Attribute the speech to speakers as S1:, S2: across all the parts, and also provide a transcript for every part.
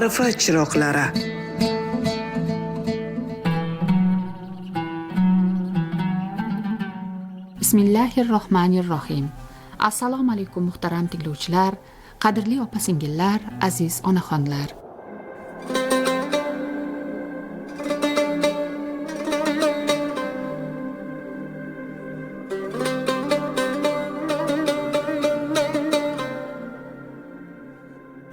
S1: Ma'rifat chiroqlari.
S2: Bismillahirrohmanirrohim. Assalomu alaykum muhtaram tinglovchilar, qadrli opa-singillar, aziz onaxonlar.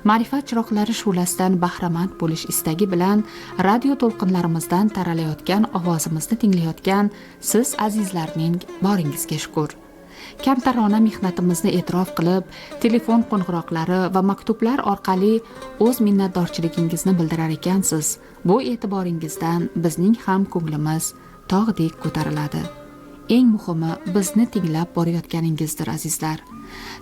S2: Ma'rifat chiroqlari shu'lasidan bahramand bo'lish istagi bilan radio to'lqinlarimizdan taralayotgan ovozimizni tinglayotgan siz azizlarning boringizga shukr. Kamtarona mehnatimizni e'tirof qilib, telefon qo'ng'iroqlari va maktublar orqali o'z minnatdorchiligingizni bildirar ekansiz. Bu e'tiboringizdan bizning ham ko'nglimiz tog'dek ko'tariladi. Eng muhimi bizni tinglab borayotganingizdir azizlar.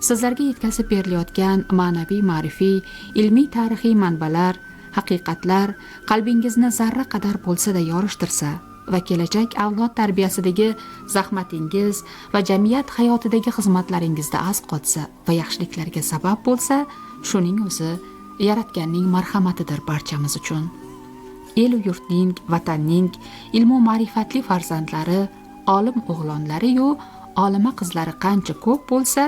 S2: Sizlarga yetkazib berilayotgan ma'naviy, ma'rifiy, ilmiy, tarixiy manbalar, haqiqatlar qalbingizni zarra qadar bo'lsa-da yorishtirsa va kelajak avlod tarbiyasidagi zahmatingiz va jamiyat hayotidagi xizmatlaringizda az qotsa va yaxshiliklarga sabab bo'lsa, shuning o'zi Yaratganning marhamatidir barchamiz uchun. El yurtning, vatanning ilmu ma'rifatli farzandlari, olim o'g'lonlari-yu olima qizlari qancha ko'p bo'lsa,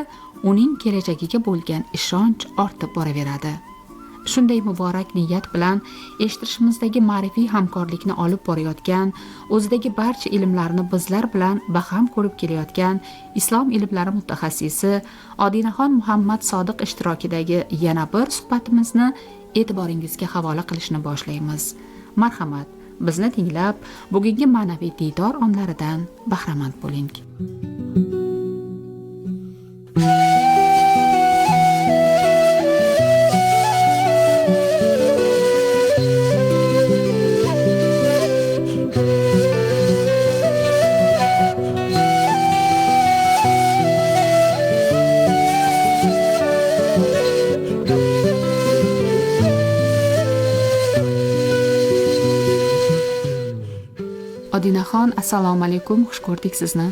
S2: uning kelajagiga bo'lgan ishonch ortib boraveradi. Shunday muborak niyat bilan eshittirishimizdagi ma'rifiy hamkorlikni olib borayotgan, o'zidagi barcha ilmlarni bizlar bilan baham ko'rib kelayotgan islom ilmlari mutaxassisi Odinaxon Muhammad Sodiq ishtirokidagi yana bir suhbatimizni e'tiboringizga havola qilishni boshlaymiz. Marhamat, bizni tinglab, bugungi ma'naviy diydor onlaridan bahramand bo'ling. Odinaxon, assalomu alaykum, xush ko'rdik sizni.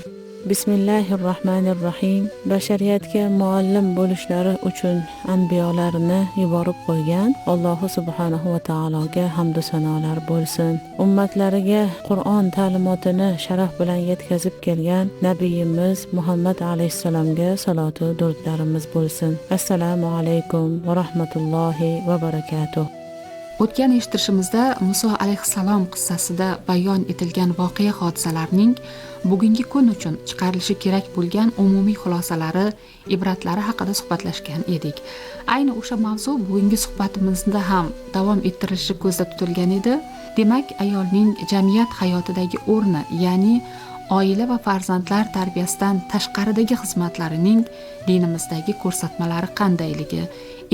S3: Bismillahirrohmanirrohim. Bashariyatga muallim bo'lishlari uchun anbiyolarni yuborib qo'ygan Alloh subhanahu va taologa hamd va sanolar bo'lsin. Ummatlariga Qur'on ta'limotini sharaf bilan yetkazib kelgan nabiyimiz Muhammad alayhissalomga salatu durudlarimiz bo'lsin. Assalomu alaykum va rahmatullohi va barakatuh.
S2: O'tgan eshittirishimizda Muso alayhissalom qissasida bayon etilgan voqea hodisalarning bugungi kun uchun chiqarilishi kerak bo'lgan umumiy xulosalari, ibratlari haqida suhbatlashgan edik. Ayni o'sha mavzu bugungi suhbatimizda ham davom ettirilishi ko'zda tutilgan edi. Demak, ayolning jamiyat hayotidagi o'rni, ya'ni oila va farzandlar tarbiyasidan tashqaridagi xizmatlarining dinimizdagi ko'rsatmalari qandayligi,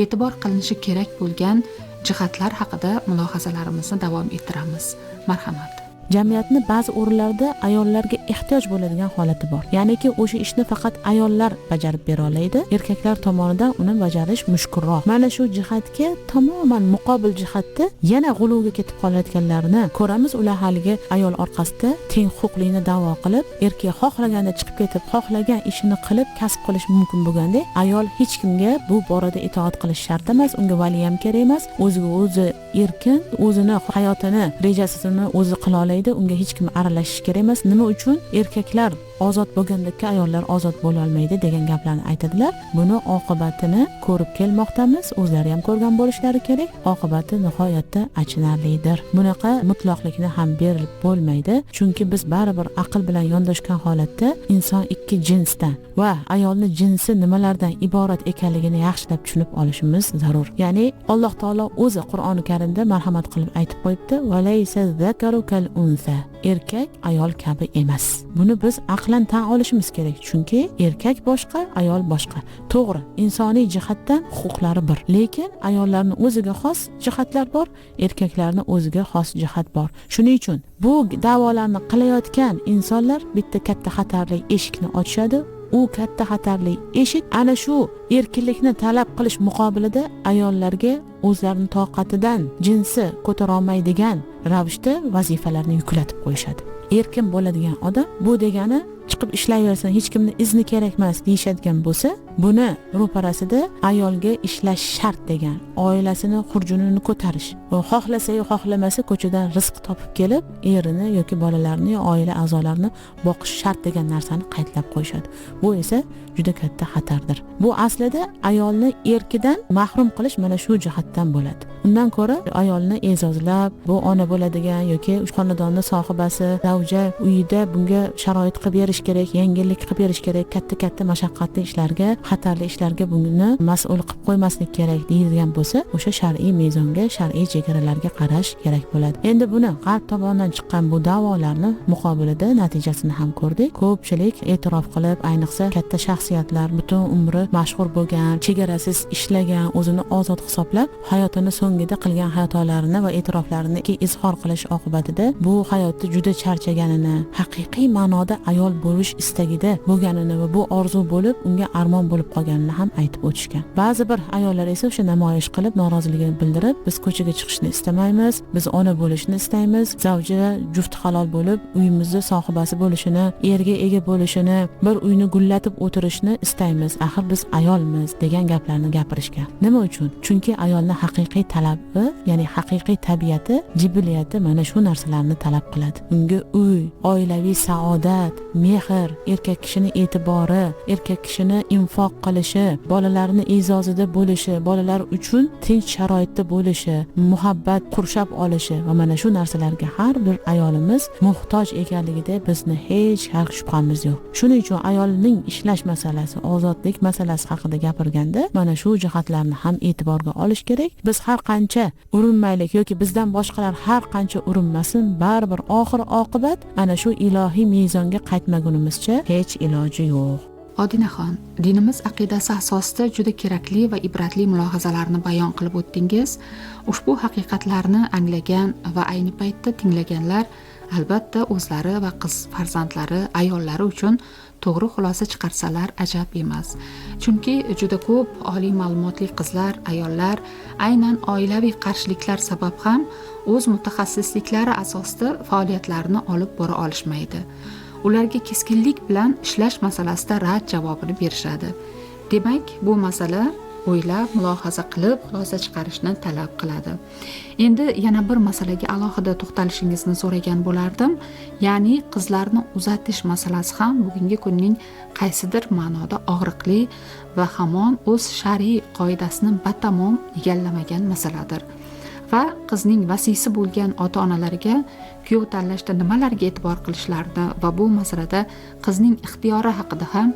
S2: e'tibor qilinishi kerak bo'lgan jihatlar haqida mulohazalarimizni davom ettiramiz. Marhamat.
S3: Jamiyatni ba'zi o'rinlarda ayollarga ehtiyoj bo'ladigan holati bor. Ya'niki o'sha ishni faqat ayollar bajarib bera oladi, erkaklar tomonidan uni bajarish mushkulroq. Mana shu jihatga tamoman muqobil jihatda yana g'uluvga ketib qolayotganlarni ko'ramiz. Ular haligi ayol orqasida teng huquqlikni da'vo qilib, erkak xohlaganda chiqib ketib, xohlagan ishini qilib, kasb qilish mumkin bo'lganda, ayol hech kimga bu borada itoat qilish shart emas, unga vali ham kerak emas, o'ziga o'zi erkin, o'zini hayotini, rejasini o'zi qila oladi. Unga hech kim aralashish kerak emas. Nima uchun erkaklar ozod bo'lgandek ayollar ozod bo'la olmaydi degan gaplarni aytadilar. Buni oqibatini ko'rib kelmoqdamiz, o'zlari ham ko'rgan bo'lishlari kerak. Oqibati nihoyatda achinarlidir. Bunaqa mutloqlikni ham berilib bo'lmaydi, chunki biz baribir aql bilan yondoshgan holatda inson ikki jinsdan va ayolning jinsi nimalardan iborat ekanligini yaxshilab tushunib olishimiz zarur. Ya'ni Alloh taolo o'zi Qur'oni Karimda marhamat qilib aytib qo'yibdi: "Va laysa zakaru kal unsa." Erkak ayol kabi emas. Buni biz aqlan tan olishimiz kerak, chunki erkak boshqa, ayol boshqa. To'g'ri, insoniy jihatdan huquqlari bir, lekin ayollarning o'ziga xos jihatlar bor, erkaklarning o'ziga xos jihat bor. Shuning uchun bu da'volarni qilayotgan insonlar bitta katta xatarli eshikni ochishadi. U katta xatarli eshik ana shu erkinlikni talab qilish muqobilida ayollarga o'zlarining toqatidan jinsi ko'tara olmaydigan ravishda vazifalarni yuklatib qo'yishadi. Erkin bo'ladigan odam bu degani chiqib ishlayversin, hech kimni izni kerak emas deyishadigan bo'lsa, Buni ro'parasida ayolga ishlash shart degan, oilasini xurjunini ko'tarish, xohlasa-yu xohlamasa ko'chadan rizq topib kelib, erini yoki bolalarini, oila a'zolarini boqish shart degan narsani qaydlab qo'yishadi. Bu esa juda katta xatardir. Bu aslida ayolni erkidan mahrum qilish mana shu jihatdan bo'ladi. Undan ko'ra ayolni e'zozlab, bu ona bo'ladigan yoki xonadonni sohibasi, zavja uyida bunga sharoit qilib berish kerak, yengillik qilib berish kerak, katta-katta mashaqqatli ishlarga, xatarli ishlarga buni mas'ul qilib qo'ymaslik kerak deyilgan bo'lsa, o'sha shar'iy mezonga, shar'iy chegaralarga qarash kerak bo'ladi. Endi buni g'arb tomonidan chiqqan bu da'volarni muqobilida natijasini ham ko'rdik. Ko'pchilik e'tirof qilib, ayniqsa katta shaxsiyatlar, butun umri mashhur bo'lgan, chegarasiz ishlagan, o'zini ozod hisoblab, hayotini so'ngida qilgan xatolarini va e'tiroflarini izhor qilish oqibatida bu hayotda juda charchaganini, haqiqiy ma'noda ayol bo'lish istagida bo'lganini va bu orzu bo'lib unga armon bo'lib qolganini ham aytib o'tishgan. Ba'zi bir ayollar esa o'sha namoyish qilib, noroziligini bildirib, biz ko'chaga chiqishni istamaymiz, biz ona bo'lishni istaymiz, zavja juft halol bo'lib, uyimizni sohibasi bo'lishini, erga ega bo'lishini, bir uyni gullatib o'tirishni istaymiz, axir biz ayolmiz degan gaplarni gapirishgan. Nima uchun? Chunki ayolning haqiqiy talabi, ya'ni haqiqiy tabiati, jibiliyati mana shu narsalarni talab qiladi. Unga uy, oilaviy saodat, mehr, erkak kishini e'tibori, erkak kishini infoq qilishi, bolalarni e'zozida bo'lishi, bolalar uchun tinch sharoitda bo'lishi, muhabbat qurshab olishi va mana shu narsalarga har bir ayolimiz muhtoj ekanligida bizni hech shak shubhamiz yo'q. Shuning uchun ayolning ishlash masalasi, ozodlik masalasi haqida gapirganda mana shu jihatlarni ham e'tiborga olish kerak. Biz har qancha urinmaylik yoki bizdan boshqalar har qancha urinmasin, baribir oxir oqibat ana shu ilohiy mezonga qaytmagunimizcha hech iloji yo'q.
S2: Odinaxon, dinimiz aqidasi asosida juda kerakli va ibratli mulohazalarni bayon qilib o'tdingiz. Ushbu haqiqatlarni anglagan va ayni paytda tinglaganlar albatta o'zlari va qiz farzandlari, ayollari uchun to'g'ri xulosa chiqarsalar ajab emas. Chunki juda ko'p oliy ma'lumotli qizlar, ayollar aynan oilaviy qarshiliklar sabab ham o'z mutaxassisliklari asosida faoliyatlarini olib bora olishmaydi. Ularga keskinlik bilan ishlash masalasida rad javobini berishadi. Demak, bu masala o'ylab, mulohaza qilib, xulosa chiqarishni talab qiladi. Endi yana bir masalaga alohida to'xtalishingizni so'ragan bo'lardim. Ya'ni qizlarni uzatish masalasi ham bugungi kunning qaysidir ma'noda og'riqli va hamon o'z shar'iy qoidasini batamom egallamagan masaladir. Va qizning vasiysi bo'lgan ota-onalarga kuyov tanlashda nimalarga e'tibor qilishlarini va bu masalada qizning ixtiyori haqida ham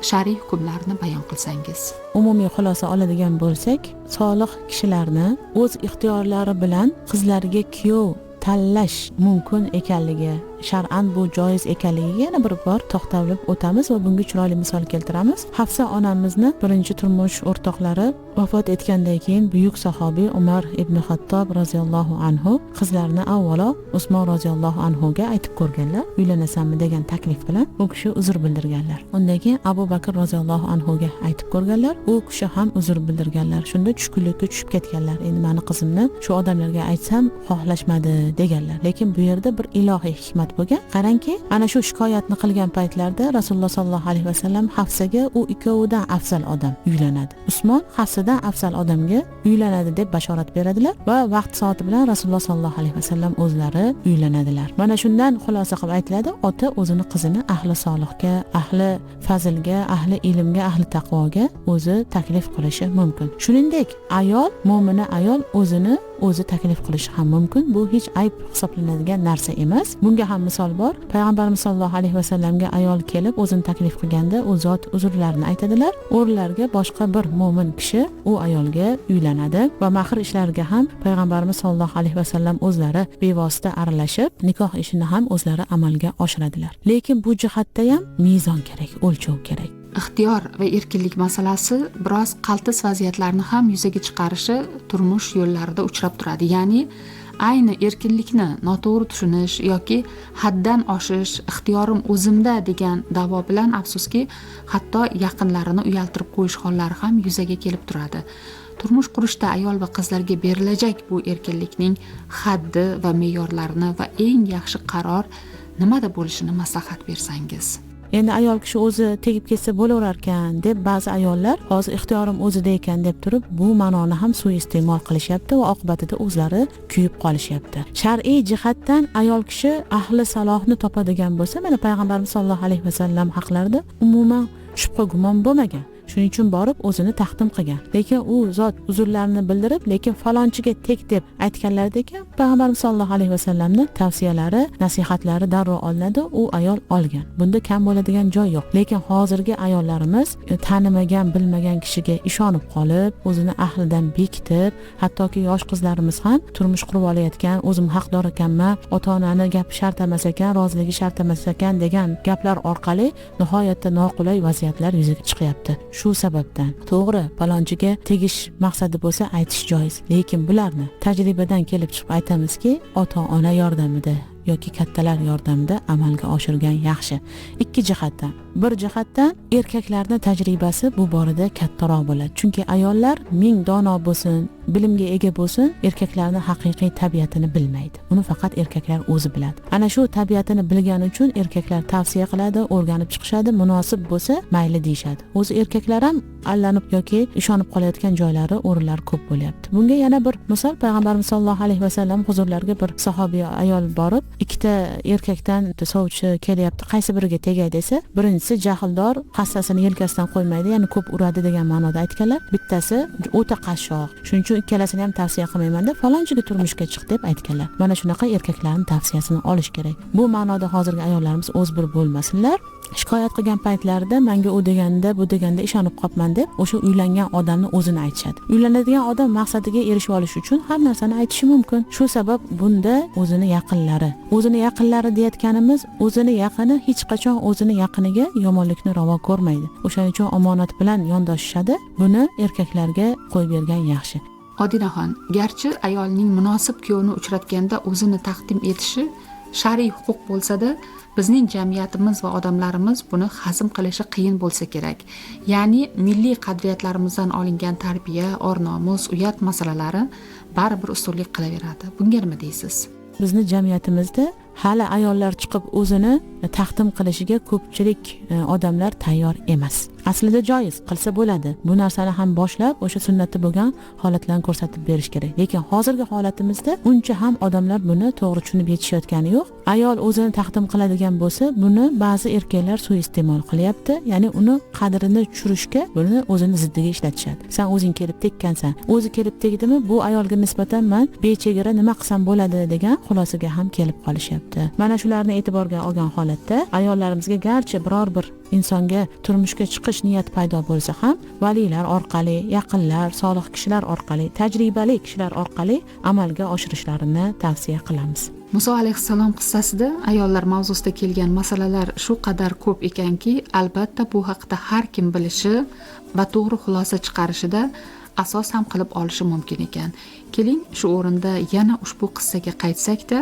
S2: shar'iy hukmlarni bayon qilsangiz.
S3: Umumiy xulosa oladigan bo'lsak, solih kishilarni o'z ixtiyorlari bilan qizlarga kuyov tanlash mumkin ekanligi, shar'an bu joiz ekanligiga yana bir bor to'xtalib o'tamiz va bunga chiroyli misol keltiramiz. Hafsa onamizni birinchi turmush o'rtoqlari vafot etgandan keyin buyuk sahobiy Umar ibn Xattob roziyallohu anhu qizlarini avvalo Usmon roziyallohu anhuga aytib ko'rganlar, uylanasanmi degan taklif bilan u kishi uzr bildirganlar. Undan keyin Abu Bakr roziyallohu anhuga aytib ko'rganlar, u kishi ham uzr bildirganlar. Shunda tushkunlikka tushib ketganlar. Endi meni qizimni shu odamlarga aytsam xohlashmadi deganlar. Lekin bu yerda bir ilohiy hikmat bo'lgan. Qarangki, ana shu shikoyatni qilgan paytlarida Rasululloh sollallohu alayhi vasallam Hafsaga u ikkovidan afzal odam uylanadi. Usmon Hafsadan afzal odamga uylanadi deb bashorat beradilar va vaqt soati bilan Rasululloh sollallohu alayhi vasallam o'zlari uylanadilar. Mana shundan xulosa qilib aytiladi, ota o'zini qizini ahli solihga, ahli fazilga, ahli ilmga, ahli taqvoga o'zi taklif qilishi mumkin. Shuningdek, ayol, mo'mina ayol o'zini o'zi taklif qilishi ham mumkin. Bu hech ayb hisoblanadigan narsa emas. Bunga ham misol bor. Payg'ambarimiz sollallohu alayhi vasallamga ayol kelib o'zini taklif qilganda u zot uzrlarini aytadilar. O'rnlariga boshqa bir mo'min kishi u ayolga uylanadi va mahr ishlariga ham Payg'ambarimiz sollallohu alayhi vasallam o'zlari bevosita aralashib, nikoh ishini ham o'zlari amalga oshiradilar. Lekin bu jihatda ham mezon kerak, o'lchov kerak.
S2: Ixtiyor va erkinlik masalasi biroz qaltis vaziyatlarni ham yuzaga chiqarishi turmush yo'llarida uchrab turadi. Ya'ni ayni erkinlikni noto'g'ri tushunish yoki haddan oshish, ixtiyorim o'zimda degan da'vo bilan afsuski hatto yaqinlarini uyaltirib qo'yish hollari ham yuzaga kelib turadi. Turmush qurishda ayol va qizlarga berilajak bu erkinlikning haddi va me'yorlarini va eng yaxshi qaror nimada bo'lishini maslahat bersangiz.
S3: Endi ayol kishi o'zi tegib ketsa bo'laverar ekan deb ba'zi ayollar hozir ixtiyorim o'zida ekan deb turib bu ma'noni ham suiiste'mol qilishyapti va oqibatida o'zlari kuyib qolishyapti. Shar'iy jihatdan ayol kishi ahli salohni topadigan bo'lsa, mana payg'ambarimiz sollallohu alayhi vasallam haqlarida umuman shubha gumon bo'lmagan. Shuning uchun borib o'zini taqdim qilgan. Lekin u zot uzrlarini bildirib, lekin falonchiga tek deb aytganlaridek, payg'ambarimiz sollallohu alayhi vasallamning tavsiyalari, nasihatlari darrov olinadi, u ayol olgan. Bunda kam bo'ladigan joy yo'q. Lekin hozirgi ayollarimiz tanimagan, bilmagan kishiga ishonib qolib, o'zini ahlidan bekitib, hattoki yosh qizlarimiz ham turmush qurib olayotgan, o'zim haqdor ekanman, ota-onani gapi shart emas ekan, roziligi shart emas ekan degan gaplar orqali nihoyatda noqulay vaziyatlar yuzaga chiqyapti. Shu sababdan to'g'ri palonchiga tegish maqsadi bo'lsa aytish joiz, lekin bularni tajribadan kelib chiqib aytamizki, ota-ona yordamida yoki kattalar yordamida amalga oshirgan yaxshi. Ikki jihatdan. Bir jihatdan erkaklarning tajribasi bu borada kattaroq bo'ladi. Chunki ayollar ming dono bo'lsin, bilimga ega bo'lsin, erkaklarning haqiqiy tabiatini bilmaydi. Uni faqat erkaklar o'zi biladi. Ana shu tabiatini bilgani uchun erkaklar tavsiya qiladi, o'rganib chiqishadi, munosib bo'lsa mayli deyishadi. O'zi erkaklar ham allanib yoki ishonib qolayotgan joylari, o'rinlari ko'p bo'lyapti. Bunga yana bir misol, payg'ambarimiz sollallohu alayhi vasallam huzurlariga bir sahobiy ayol borib, ikkita erkakdan sovchi kelyapti, qaysi biriga tegay desa, birinchisi jahldor, hassasini yelkasidan qo'ymaydi, ya'ni ko'p uradi degan ma'noda aytganlar. Bittasi o'ta qashshoq. Shuning uchun ikkalasini ham tavsiya qilmayman deb falonchiga turmushga chiq deb aytganlar. Mana shunaqa erkaklarning tavsiyasini olish kerak. Bu ma'noda hozirgi ayollarimiz o'zbir bo'lmasinlar. Shikoyat qilgan paytlarida menga u deganda, bu deganda ishonib qopman deb o'sha uylangan odamni o'zini aytishadi. Uylanadigan odam maqsadiga erishib olish uchun har narsani aytishi mumkin. Shu sabab bunda o'zini yaqinlari, o'zini yaqinlari deyotganimiz, o'zini yaqini hech qachon o'zini yaqiniga yomonlikni ravo ko'rmaydi. O'shaning uchun omonat bilan yondoshishadi. Buni erkaklarga qo'yib bergan yaxshi.
S2: Odinaxon, garchi ayolning munosib kuyovni uchratganda o'zini taqdim etishi shar'iy huquq bo'lsa-da, bizning jamiyatimiz va odamlarimiz buni hazm qilishi qiyin bo'lsa kerak. Ya'ni milliy qadriyatlarimizdan olingan tarbiya, or-nomus, uyat masalalari baribir ustunlik qilaveradi. Bunga nima deysiz?
S3: Bizni jamiyatimizda hali ayollar chiqib o'zini taqdim qilishiga ko'pchilik odamlar tayyor emas. Aslida joiz, qilsa bo'ladi. Bu narsani ham boshlab o'sha sunnatda bo'lgan holatlarni ko'rsatib berish kerak. Lekin hozirgi holatimizda uncha ham odamlar buni to'g'ri tushunib yetishayotgani yo'q. Ayol o'zini taqdim qiladigan bo'lsa, buni ba'zi erkaklar suiiste'mol qilyapti. Ya'ni uni qadrini tushirishga, buni o'zini ziddiga ishlatishadi. Sen o'zing kelib tekkansan. O'zi kelib tegdimi, bu ayolga nisbatan men bechegara nima qilsam bo'ladi degan xulosaga ham kelib qolishyapti. Mana shularni e'tiborga olgan holatda ayollarimizga garchi biror bir insonga turmushga chiqish niyat paydo bo'lsa ham, valiylar orqali, yaqinlar, solih kishilar orqali, tajribali kishilar orqali amalga oshirishlarini tavsiya qilamiz.
S2: Muso alayhissalom qissasida ayollar mavzusida kelgan masalalar shu qadar ko'p ekanki, albatta bu haqda har kim bilishi va to'g'ri xulosa chiqarishida asos ham qilib olishi mumkin ekan. Keling, shu o'rinda yana ushbu qissaga qaytsak-da,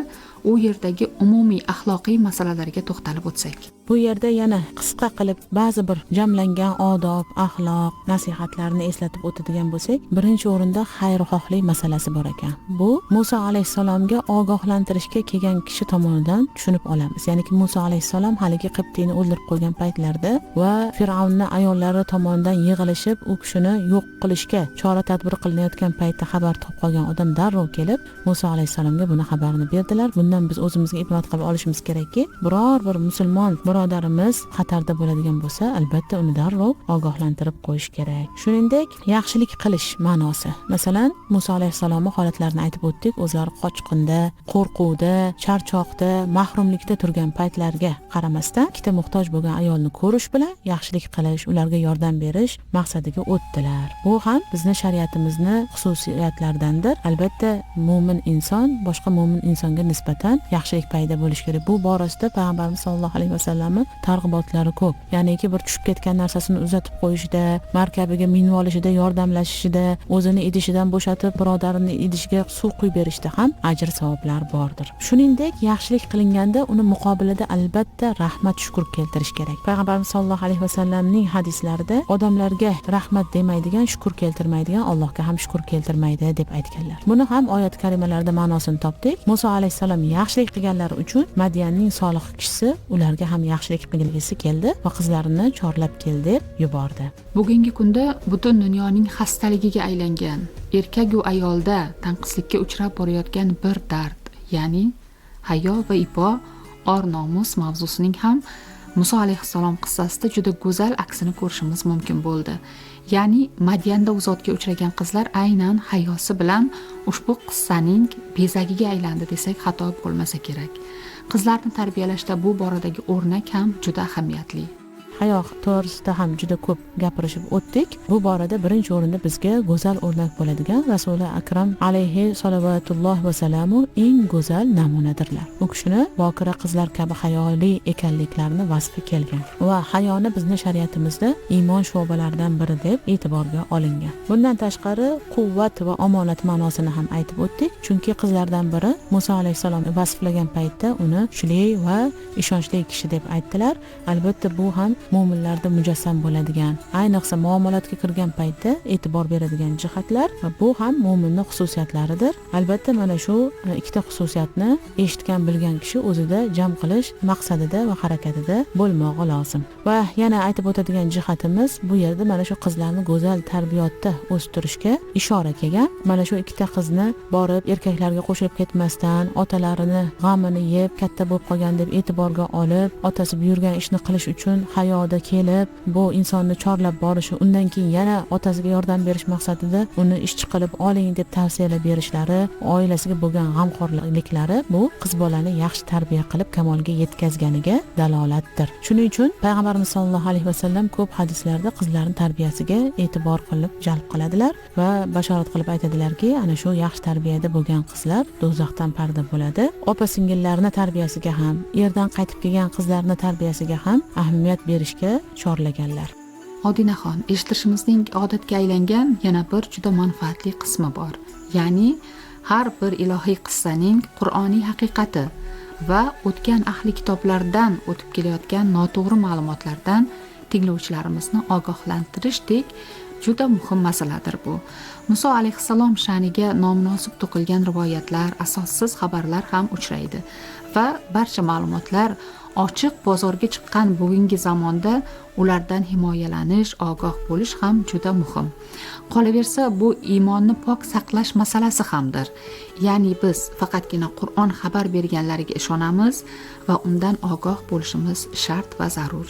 S2: u yerdagi umumiy axloqiy masalalarga to'xtalib o'tsak.
S3: Bu yerda yana qisqa qilib ba'zi bir jamlangan odob, axloq, nasihatlarni eslatib o'tadigan bo'lsak, birinchi o'rinda xayrixohlik masalasi bor ekan. Bu Muso alayhissalomga ogohlantirishga kelgan kishi tomonidan tushunib olamiz. Ya'niki Muso alayhissalom haligi Qibtiyni o'ldirib qo'ygan paytlarida va Fir'avnning ayollari tomonidan yig'ilishib u kishini yo'q qilishga chora tadbir qilinayotgan paytda xabar topib qolgan odam darrov kelib Muso alayhissalomga buni xabarini berdilar. Bundan biz o'zimizga ibrat qilib olishimiz kerakki, biror bir musulmon birodarimiz xatarda bo'ladigan bo'lsa, albatta uni darrov ogohlantirib qo'yish kerak. Shuningdek, yaxshilik qilish ma'nosi. Masalan, Muso alayhissalomning holatlarini aytib o'tdik. O'zlari qochqinda, qo'rquvda, charchoqda, mahrumlikda turgan paytlarga qaramasdan, ikkita muhtoj bo'lgan ayolni ko'rish bilan yaxshilik qilish, ularga yordam berish maqsadiga o'tdilar. Bu ham bizni shariatimizni xususiyatlaridandir. Albatta, mo'min inson boshqa mo'min insonga nisbatan yaxshilik paydo bo'lish kerak. Bu borasida payg'ambarimiz sollallohu alayhi vasallam targ'ibotlari ko'p. Ya'niki bir tushib ketgan narsasini uzatib qo'yishda, markabiga minib olishida, yordamlashishida, o'zini idishidan bo'shatib birodarini idishiga suv quyib berishda ham ajr savoblar bordir. Shuningdek, yaxshilik qilinganda uni muqobilida albatta rahmat, shukr keltirish kerak. Payg'ambarimiz sollallohu alayhi vasallamning hadislarida odamlarga rahmat demaydigan, shukr keltirmaydigan Allohga ham shukr keltirmaydi deb aytganlar. Buni ham oyat karimalarda ma'nosini topdik. Muso alayhissalom yaxshilik qilganlari uchun Madyanning solih kishisi ularga ham yaxshilik qilgisi keldi va qizlarini chorlab kel deb yubordi.
S2: Bugungi kunda butun dunyoning xastaligiga aylangan, erkak-u ayolda tanqislikka uchrab borayotgan bir dard, ya'ni hayo va ibo, or-nomus mavzusining ham Muso alayhissalom qissasida juda go'zal aksini ko'rishimiz mumkin bo'ldi. Ya'ni Madyanda u zotga uchragan qizlar aynan hayosi bilan ushbu qissaning bezagiga aylandi desak xato bo'lmasa kerak. Qizlarni tarbiyalashda bu boradagi o'rnak ham juda ahamiyatli.
S3: Hayo to'g'risida ham juda ko'p gapirishib o'tdik. Bu borada birinchi o'rinda bizga go'zal o'rnak bo'ladigan Rasuli Akram alayhi salovatulloh va salamu eng go'zal namunadirlar. U kishini bokira qizlar kabi hayoli ekanliklarini vasfi kelgan va hayoni bizni shariatimizda iymon sho'balaridan biri deb e'tiborga olingan. Bundan tashqari quvvat va omonat ma'nosini ham aytib o'tdik, chunki qizlardan biri Muso alayhissalom vasflagan paytda uni kuchli va ishonchli kishi deb aytdilar. Albatta bu ham mo'minlarda mujassam bo'ladigan, ayniqsa muomalatga kirgan paytda e'tibor beradigan jihatlar va bu ham mo'minning xususiyatlaridir. Albatta mana shu ikkita xususiyatni eshitgan, bilgan kishi o'zida jam qilish maqsadida va harakatida bo'lmog'i lozim. Va yana aytib o'tadigan jihatimiz, bu yerda mana shu qizlarni go'zal tarbiyotda o'stirishga ishora kelgan. Mana shu ikkita qizni borib erkaklarga qo'shilib ketmasdan, otalarini g'amini yeb katta bo'lib qolgan deb e'tiborga olib, otasi buyurgan ishni qilish uchun hayo kelib bu insonni chorlab borishi, undan keyin yana otasiga yordam berish maqsadida uni ishchi qilib oling deb tavsiyalar berishlari, oilasiga bo'lgan g'amxo'rliklari bu qiz bolani yaxshi tarbiya qilib kamolga yetkazganiga dalolatdir. Shuning uchun payg'ambarimiz sollallohu alayhi vasallam ko'p hadislarda qizlarning tarbiyasiga e'tibor qilib jalb qiladilar va bashorat qilib aytadilarki, ana shu yaxshi tarbiyada bo'lgan qizlar do'zaxdan parda bo'ladi. Opa singillarning tarbiyasiga ham, erdan qaytib kelgan qizlarning tarbiyasiga ham ahamiyat berish chorlaganlar.
S2: Odinaxon, eshitilishimizning odatga aylangan yana bir juda manfaatli qismi bor. Ya'ni har bir ilohiy qissaning Qur'oniy haqiqati va o'tgan ahli kitoblardan o'tib kelayotgan noto'g'ri ma'lumotlardan tinglovchilarimizni ogohlantirishdek juda muhim masaladir bu. Muso alayhissalom sha'niga nomunosib to'qilgan rivoyatlar, asossiz xabarlar ham uchraydi va barcha ma'lumotlar ochiq bozorga chiqqan bugungi zamonda ulardan himoyalanish, ogoh bo'lish ham juda muhim. Qolaversa, bu iymonni pok saqlash masalasi hamdir. Ya'ni biz faqatgina Qur'on xabar berganlariga ishonamiz va undan ogoh bo'lishimiz shart va zarur.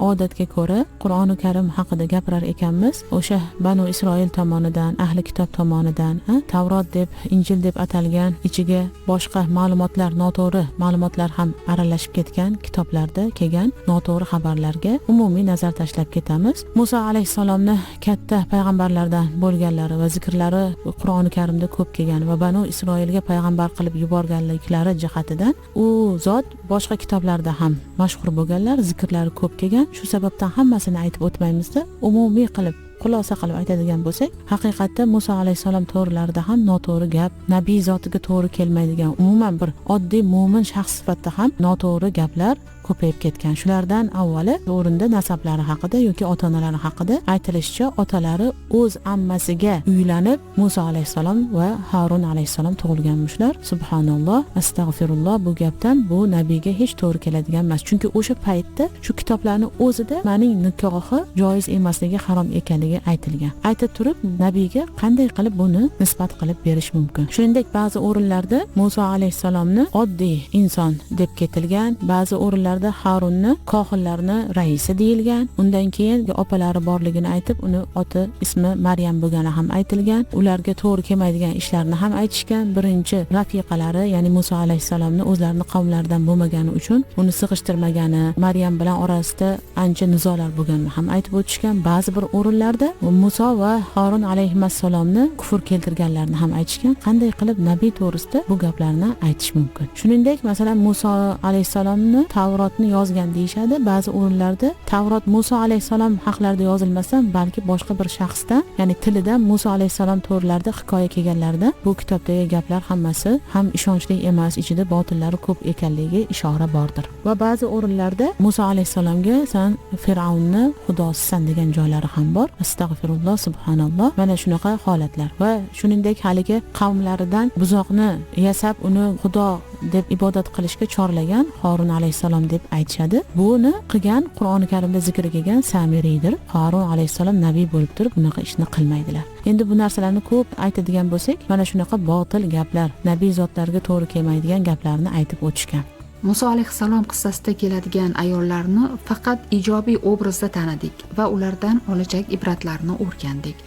S3: Odatga ko'ra Qur'oni Karim haqida gapirar ekanmiz, o'sha Banu Isroil tomonidan, ahli kitob tomonidan, Tavrot deb, Injil deb atalgan, ichiga boshqa ma'lumotlar, noto'g'ri ma'lumotlar ham aralashib ketgan kitoblarda kelgan noto'g'ri xabarlarga umumiy nazar tashlab ketamiz. Muso alayhissalomni katta payg'ambarlardan bo'lganlari va zikrlari Qur'oni Karimda ko'p kelgan va Banu Isroilga payg'ambar qilib yuborganliklari jihatidan u zot boshqa kitoblarda ham mashhur bo'lganlar, zikrlari ko'p kelgan. Shu sababdan hammasini aytib o'tmaymizda, umumiy qilib, xulosa qilib aytadigan bo'lsak, haqiqatda Muso alayhissalom to'g'rilarida ham noto'g'ri gap, nabiy zotiga to'g'ri kelmaydigan, umuman bir oddiy mo'min shaxs sifatida ham noto'g'ri gaplar ko'payib ketgan. Shulardan avvali o'rinda nasablari haqida yoki ota-onalari haqida aytilishicha, otalari o'z ammasiga uylanib Muso alayhissalom va Harun alayhissalom tug'ilganmishlar. Subhanalloh, astag'firulloh, bu gapdan bu nabiyga hech to'g'ri keladigan emas. Chunki o'sha paytda shu kitoblarning o'zida mening nikohi joiz emasligi, harom ekanligi aytilgan. Ayta turib nabiyga qanday qilib buni nisbat qilib berish mumkin? Shuningdek, ba'zi o'rinlarda Muso alayhissalomni oddiy inson deb ketilgan, ba'zi o'rinlarda Harunni kohinlarni raisi deyilgan. Undan keyin opalari borligini aytib, uni oti ismi Maryam bo'lgani ham aytilgan. Ularga to'g'ri kelmaydigan ishlarni ham aytishgan. Birinchi rafiqalari, ya'ni Muso alayhissalomni o'zlarini qavmlaridan bo'lmagani uchun uni sig'ishtirmagani, Maryam bilan orasida ancha nizolar bo'lganini ham aytib o'tishgan. Ba'zi bir o'rinlarda Muso va Harun alayhissalomni kufr keltirganlarini ham aytishgan. Qanday qilib nabiy to'g'risida bu gaplarni aytish mumkin? Shuningdek, masalan, Muso alayhissalomni Tavrotni yozgan deyishadi. Ba'zi o'rinlarda Tavrot Muso alayhissalom haqlarida yozilmasdan, balki boshqa bir shaxsdan, ya'ni tilidan Muso alayhissalom to'g'rilarida hikoya kelganlarida bu kitobdagi gaplar hammasi ham ishonchli emas, ichida botillari ko'p ekanligi ishora bordir. Va ba'zi o'rinlarda Muso alayhissalomga san Fir'avnni xudosisan degan joylari ham bor. Astag'firulloh, subhanalloh. Mana shunaqa holatlar. Va shuningdek haligi qavmlaridan buzoqni yasab uni xudo deb ibodat qilishga chorlagan Harun alayhissalom deb aytishadi. Buni qilgan Qur'oni Karimda zikri kelgan Samiriydir. Harun alayhissalom nabiy bo'lib turib bunaqa ishni qilmaydilar. Endi bu narsalarni ko'p aytadigan bo'lsak, mana shunaqa botil gaplar, nabiy zotlarga to'g'ri kelmaydigan gaplarni aytib o'tishgan.
S2: Muso alayhissalom qissasida keladigan ayollarni faqat ijobiy obrazda tanidik va ulardan olajak ibratlarni o'rgandik.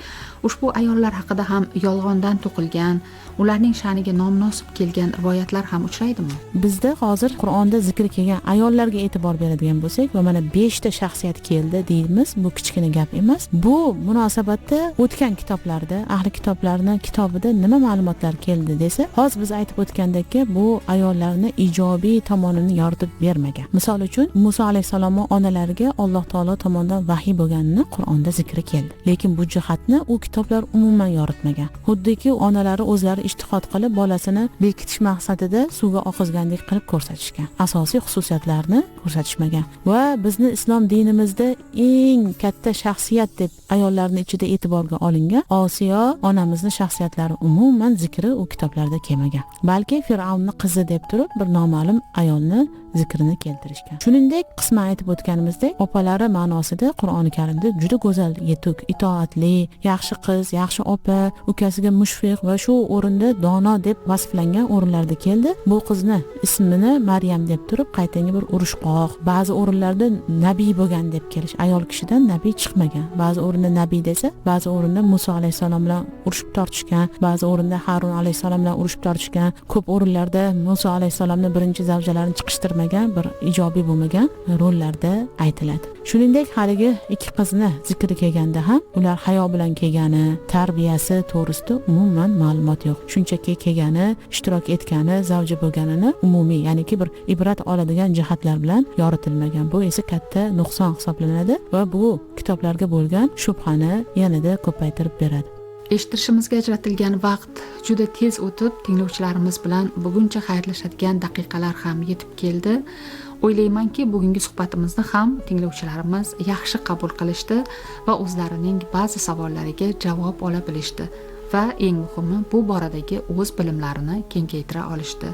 S2: Ushbu ayollar haqida ham yolg'ondan to'qilgan, ularning sha'niga nomunosib kelgan rivoyatlar ham uchraydimi?
S3: Bizda hozir Qur'onda zikr kelgan ayollarga e'tibor beradigan bo'lsak va mana 5 ta shaxsiyat keldi deymiz, bu kichkina gap emas. Bu munosabatda o'tgan kitoblarda, ahli kitoblarning kitobida nima ma'lumotlar keldi desa, hozir biz aytib o'tgandek, bu ayollarni ijobiy tomonini yoritib bermagan. Misol uchun, Muso alayhissalomning onalariga Alloh taolo tomonidan vahiy bo'lganini Qur'onda zikri keldi. Lekin bu jihatni u kitoblar umuman yoritmagan. Xuddiki onalari o'zlari ijtihod qilib bolasini bekitish maqsadida suvga oqizgandek qilib ko'rsatishgan. Asosiy xususiyatlarni ko'rsatishmagan. Va bizni islom dinimizda eng katta shaxsiyat deb ayollarning ichida e'tiborga olingan Osiyo onamizning shaxsiyatlari umuman zikri u kitoblarda kelmagan. Balki Fir'avnning qizi deb turib bir noma'lum ayolni zikrini keltirishgan. Shuningdek, qisman aytib o'tganimizdek, opalari ma'nosida Qur'oni Karimda juda go'zal, yetuk, itoatli, yaxshi qiz, yaxshi opa, ukasiga mushfiq va shu o'rinda dono deb vasflangan o'rinlarda keldi. Bu qizni ismini Maryam deb turib, qaytanga bir urushqoq, ba'zi o'rinlarda nabiy bo'lgan deb kelish. Ayol kishidan nabiy chiqmagan. Ba'zi o'rinda nabiy desa, ba'zi o'rinda Muso alayhissalom bilan urushib tortishgan, ba'zi o'rinda Harun alayhissalom bilan urushib tortishgan. Ko'p o'rinlarda Muso alayhissalomni birinchi zavjalarini chiqishtirmagan, bir ijobiy bo'lmagan rollarda aytiladi. Shuningdek, haligi ikki qizni zikri kelganda ham ular hayo bilan kelgani, tarbiyasi to'g'risida umuman ma'lumot yo'q. Shunchaki kelgani, ishtirok etgani, zavji bo'lganini umumiy, ya'niki bir ibrat oladigan jihatlar bilan yoritilmagan. Bu esa katta nuqson hisoblanadi va bu kitoblarga bo'lgan shubhani yanada ko'paytirib beradi.
S2: Eshittirishimizga ajratilgan vaqt juda tez o'tib, tinglovchilarimiz bilan buguncha xayrlashadigan daqiqalar ham yetib keldi. O'ylaymanki, bugungi suhbatimizni ham tinglovchilarimiz yaxshi qabul qilishdi va o'zlarining ba'zi savollariga javob ola bilishdi va eng muhimi, bu boradagi o'z bilimlarini kengaytira olishdi.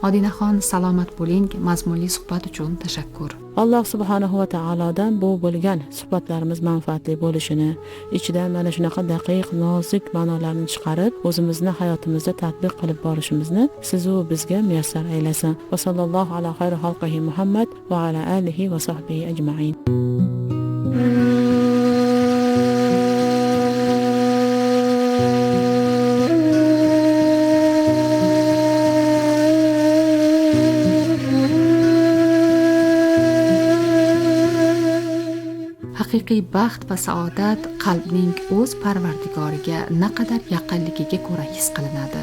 S2: Odinaxon, salomat bo'ling, mazmunli suhbat uchun tashakkur.
S3: Alloh subhanahu va taolodan bu bo'lgan suhbatlarimiz manfaatli bo'lishini, ichidan mana shunaqa daqiq, nozik ma'nolarni chiqarib, o'zimizni hayotimizda tatbiq qilib borishimizni siz u bizga muyassar aylasin. Va sallallohu ala xayri xalqihi Muhammad va ala alihi va sahbihi ajmain.
S2: Haqiqiy baxt va saodat qalbning o'z parvardigoriga naqadar yaqinligiga ko'ra his qilinadi.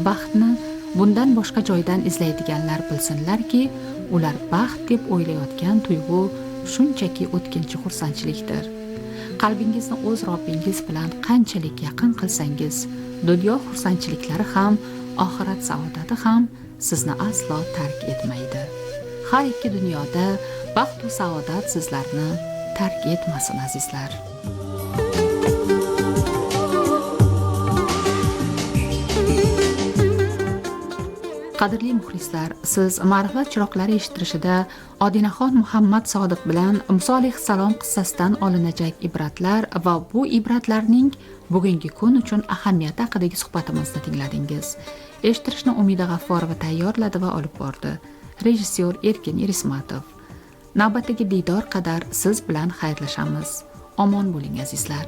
S2: Baxtni bundan boshqa joydan izlaydiganlar bilsinlarki, ular baxt deb o'ylayotgan tuyg'u shunchaki o'tkinchi xursandchilikdir. Qalbingizni o'z Robbingiz bilan qanchalik yaqin qilsangiz, dunyo xursandchiliklari ham, oxirat saodati ham sizni aslo tark etmaydi. Har ikki dunyoda baxt va saodat sizlarni tark etmasin azizlar. Qadrli muxlislar, siz Ma'rifat chiroqlari eshittirishida Odinaxon Muhammad Sodiq bilan Muso alayhissalom qissasidan olinajak ibratlar va bu ibratlarning bugungi kun uchun ahamiyati haqidagi suhbatimizni tingladingiz. Eshittirishni Umida G'afforova tayyorladi va olib bordi. Rejissyor Erkin Irismatov. Navbatdagi diydor qadar siz bilan xayrlashamiz. Omon bo'ling azizlar.